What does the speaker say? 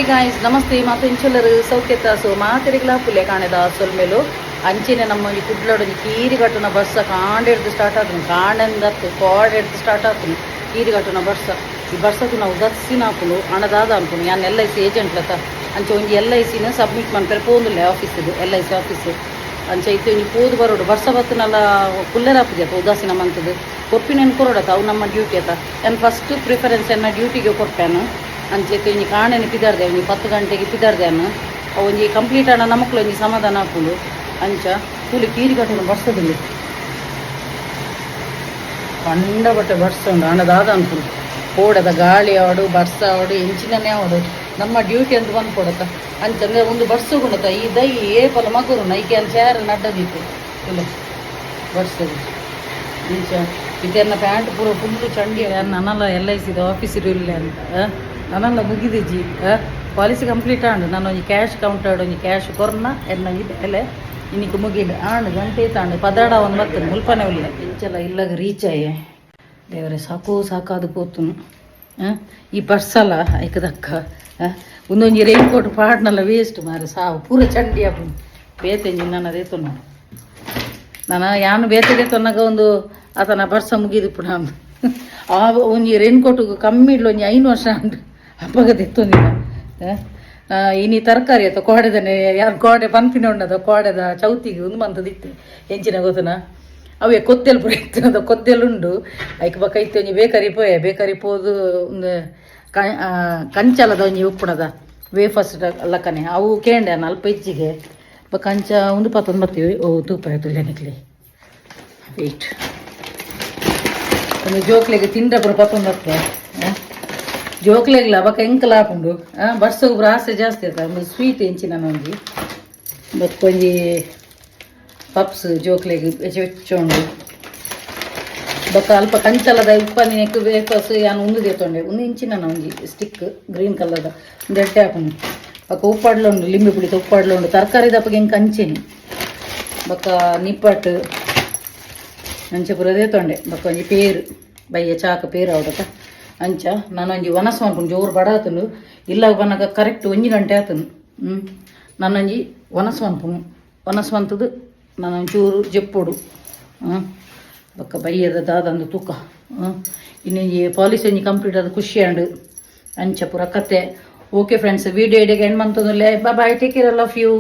Guys, namaste. ಮಾತ ಇಂಚೊಲ್ಲರು ಸೌಖ್ಯತ? ಸೊ ಮಾತೆರಿಗ್ಲಾ ಪುಲ್ಯ ಕಾಣೆದ ಸೊಲ್ಮೆಲು. ಅಂಚೆನೆ ನಮ್ಮ ಒಂಜಿ ಕುಡ್ಲಡ್ ಒಂಜಿ ಕೀರಿ ಕಟ್ಟುನ ಬರ್ಸ ಕಾಂಡೆಡ್ದು ಸ್ಟಾರ್ಟ್ ಆತುಂಡು. ಕಾಂಡೆಂದತ್ತು, ಕೋಡೆಡ್ದು ಸ್ಟಾರ್ಟ್ ಆತುಂಡು ಕೀರಿ ಕಟ್ಟುನ ಬರ್ಸ. ಈ ಬರ್ಸದು ನಾವು ದಸ್ಸಿನ ಆಪುಂಡು. ಹಣ ದಾದ ಅನ್ಪುಂಡು, ಯಾನ್ ಎಲ್.ಐ.ಸಿ ಏಜೆಂಟ್ ಲತ. ಅಂಚೆ ಒಂಜಿ ಎಲ್.ಐ.ಸಿನ ಸಬ್ಮಿಟ್ ಮನ್ಪೆರೆ ಪೋಂದುಲ್ಲೆ ಆಫೀಸಿಗೆ, ಎಲ್.ಐ.ಸಿ ಆಫೀಸ್. ಅಂಚ ಇತ್ತೆ ಒಂಜಿ ಪೋದು ಬರೋಡು. ಬರ್ಸ ಬತ್ತನಲ್ಲ ಕುಲ್ಲೆರ ಆಪುಜಿ ಅತ್ತ. ಉದಾಸೀನ ಮಂತದು ಕೊರ್ಪಿನೇನು ಕೊರೊಡತ್ತ, ಅವು ನಮ್ಮ ಡ್ಯೂಟಿ ಅತ್ತ. ಯಾನ್ ಫಸ್ಟ್ ಪ್ರಿಫರೆನ್ಸ್ ಎನ್ನ ಡ್ಯೂಟಿಗೆ ಕೊರ್ಪೇನು. ಅಂಚೆ ಇತ್ತೆ ಒಂಜಿ ಕಾಣೆನೆ ಪಿದಾರ್ದೆ, ಒಂಜಿ 10 ಗಂಟೆಗೆ ಪಿದಾರ್ದೆ. ಅವು ಒಂಜಿ ಕಂಪ್ಲೀಟ್ ಆಂಡ ನಮಕ್ಲ ಒಂಜಿ ಸಮಾಧಾನ ಆಪುಂಡು. ಅಂಚ ತೂಲಿ, ಕೀರಿ ಕಟ್ಟುನ ಬರ್ಸದಲ್ಲಿ ಕಂಡಪಟ್ಟೆ ಬರ್ಸ ಉಂಡು. ಆಂಡ ದಾದ ಅನ್ಪುಂಡು, ಕೋಡದ ಗಾಳಿ ಆವಡು, ಬರ್ಸ ಆವಡು, ಎಂಚಿನನೇ ಆವಡು, ನಮ್ಮ ಡ್ಯೂಟಿ ಅಂತ ಬಂದು ಕೊಡತ್ತ. ಅಂಚಂದ್ರೆ ಒಂದು ಬರ್ಸ ಗುಣತ ಈ ದೈ ಏಪಲ ಮಗುರು ಐಕೆ ಚೇರ್ ನಡ್ಡದಿತ್ತು ಇಲ್ಲ ಬರ್ಸದು. ಇಂಚ ಇದೆಲ್ಲ ಪ್ಯಾಂಟ್ ಪೂರ ಫುಲ್ಲು ಚಂಡಿ. ನನ್ನಲ್ಲ ಎಲ್.ಐ.ಸಿದ ಆಫೀಸ್ ಇಲ್ಲ ಅಂತ ನನ್ನಲ್ಲ ಮುಗಿದಿಜ್ಜಿ. Policy complete ಆಂಡು. ನಾನು ಒಂಜಿ ಕ್ಯಾಶ್ ಕೌಂಟರ್ ಒಂಜಿ ಕ್ಯಾಶ್ ಕೊರ್ನ ಎನ್ನ ಇದೆ. ಇನ್ನಿಕ್ ಮುಗಿಂಡು. ಆಂಡು ಗಂಟೆ ತಾಂಡು ಪದಾಡ ಒಂದು ಬರ್ತದೆ. ಮುಲ್ಪನೆ ಉಲ್ಲೆ. ಇಂಚಲ ಇಲ್ಲಗ ರೀಚ್ ಆಯೆ. ದೇವರೇ, ಸಾಕು ಸಾಕಾದು ಪೋತುನು. ಈ ಬರ್ಸಲ ಐಕದಕ್ಕ ಒಂದೊಂಜಿ ರೈನ್ ಕೋಟ್ ಪಾಡ್ನಲ್ಲ ವೇಸ್ಟ್ ಮಾರೆ. ಸಾವು ಪೂರ ಚಂಡಿ ಆಪುಂಡು. ಬೇತೆಂಜಿ ನನ್ನ ದೇತೊನ್ನ ನಾನು ಯಾನು ಬೇತೆಗೆ ತೊನ್ನಗ ಒಂದು ಆತನ ಬರ್ಸ ಮುಗಿದಿಪ್ಪು. ನಾನು ಆ ಒಂಜಿ ರೈನ್ ಕೋಟ್ ಕಮ್ಮಿ ಇಡ್ಲು ಒಂಜಿ 5 ವರ್ಷ ಉಂಟು. ಅಪ್ಪಗ ತೆತ್ತೊಂದಿನ ಇನಿ ತರಕಾರಿ ಆತ ಕೋಡೆದನೆ. ಯಾರು ಕೋಡೆ ಪನ್ಪಿನ ಉಂಡದ ಕೋಡೆದ ಚೌತಿಗೆ ಒಂದು ಮಂತದಿತ್ತೆ. ಎಂಚಿನ ಗೊತ್ತನ, ಅವೇ ಕೊದ್ದೆಲ್ ಪೂರ ಇತ್ತು. ಕೊದ್ದೆಲ್ ಉಂಡು. ಐಕ್ ಬೊಕ್ಕ ಇತ್ತೆ ಒಂಜಿ ಬೇಕರಿ ಪೋಯೆ. ಬೇಕರಿ ಪೋದು ಒಂದು ಕಂಚಲದ ಒಂಜಿ ಉಪ್ಪುಣದ ವೇಫರ್ಸ್ ಲಕ್ಕನೆ ಅವು ಕೇಂಡೆ ಅಲ್ಪ ಇಜ್ಜಿಗೆ. ಬೊಕ್ಕ ಅಂಚ ಒಂದು ಪತ್ತೊಂದು ಬರ್ತೀವಿ. ಓ, ತೂಪ ತುಲ್ಲೆನಿಕ್ಲಿ. ವೇಟ್, ಒಂದು ಜೋಕ್ಲೆಗ್ ತಿಂಡ ಪೂರ ಪತ್ತೊಂದು ಬರ್ತದೆ. ಜೋಕ್ಲೆಗ್ಲ ಬೊಕ್ಕ ಎಂಕಲ ಆಪುಂಡು. ಬರ್ಸಗ್ ಪೂರ ಆಸೆ ಜಾಸ್ತಿ ಆತ. ಒಂದು ಸ್ವೀಟ್ ಎಂಚಿನ ಒಂಜಿ ಬೊಕ್ಕ ಒಂಜಿ ಪಪ್ಸ್ ಜೋಕ್ಲೆಗ್ ಬೆಚ್ಚ ಬೆಚ್ಚ ಉಂಡು. ಬೊಕ್ಕ ಅಲ್ಪ ಕಂಚಲದ ಉಪ್ಪನಿನೆಕ್ ವೇಫರ್ಸ್ ಯಾನ್ ಉಂದು ದೇತೊಂಡೆ. ಒಂದು ಇಂಚಿನ ಒಂಜಿ ಸ್ಟಿಕ್ ಗ್ರೀನ್ ಕಲರ್ದ ಒಂದು ಎಡ್ಡೆ ಆಪುಂಡು. ಬೊಕ್ಕ ಉಪ್ಪಾಡ್ಲ ಉಂಡು, ಲಿಂಬೆ ಪುಳಿತ ಉಪ್ಪಾಡ್ಲ ಉಂಡು. ತರಕಾರಿ ದಪ್ಪಗೆ ಎಂಕ್ ಅಂಚೆನೆ. ಬೊಕ್ಕ ನಿಪ್ಪಟ್ಟು ಅಂಚೆ ಪೂರ ದೇತೊಂಡೆ. ಬೊಕ್ಕ ಒಂಜಿ ಪೇರು, ಬಯ್ಯ ಚಾಕ ಪೇರು ಆವಡತ. ಅಂಚ ನಾನೊಂಜಿ ವನಸ್ ಮನ್ಪುಂಡು. ಜೋರು ಬಡ ಆತುಂಡು. ಇಲ್ಲ ಬನ್ನಗ ಕರೆಕ್ಟ್ 1 ಗಂಟೆ ಆತುಂಡು. ನಾನೊಂಜಿ ವನಸ್ ಮನ್ಪುನು. ವನಸ್ ಮಂತದು ನಾನು ಒಂಚೂರು ಜೆಪ್ಪೊಡು. ಬೊಕ್ಕ ಬಯ್ಯದ ದಾದಂದು ತೂಕ. ಇನ್ನೊಂಜಿ ಪಾಲಿಸಿ ಒಂಜಿ ಕಂಪ್ಲೀಟ್ ಆದ ಖುಷಿ ಆಂಡ್. ಅಂಚ ಪೂರ ಕತೆ. Okay friends, video ಇಡೆಗೆ end ಮಂತೊಂದುಲ್ಲೆ. Bye, take care all of you.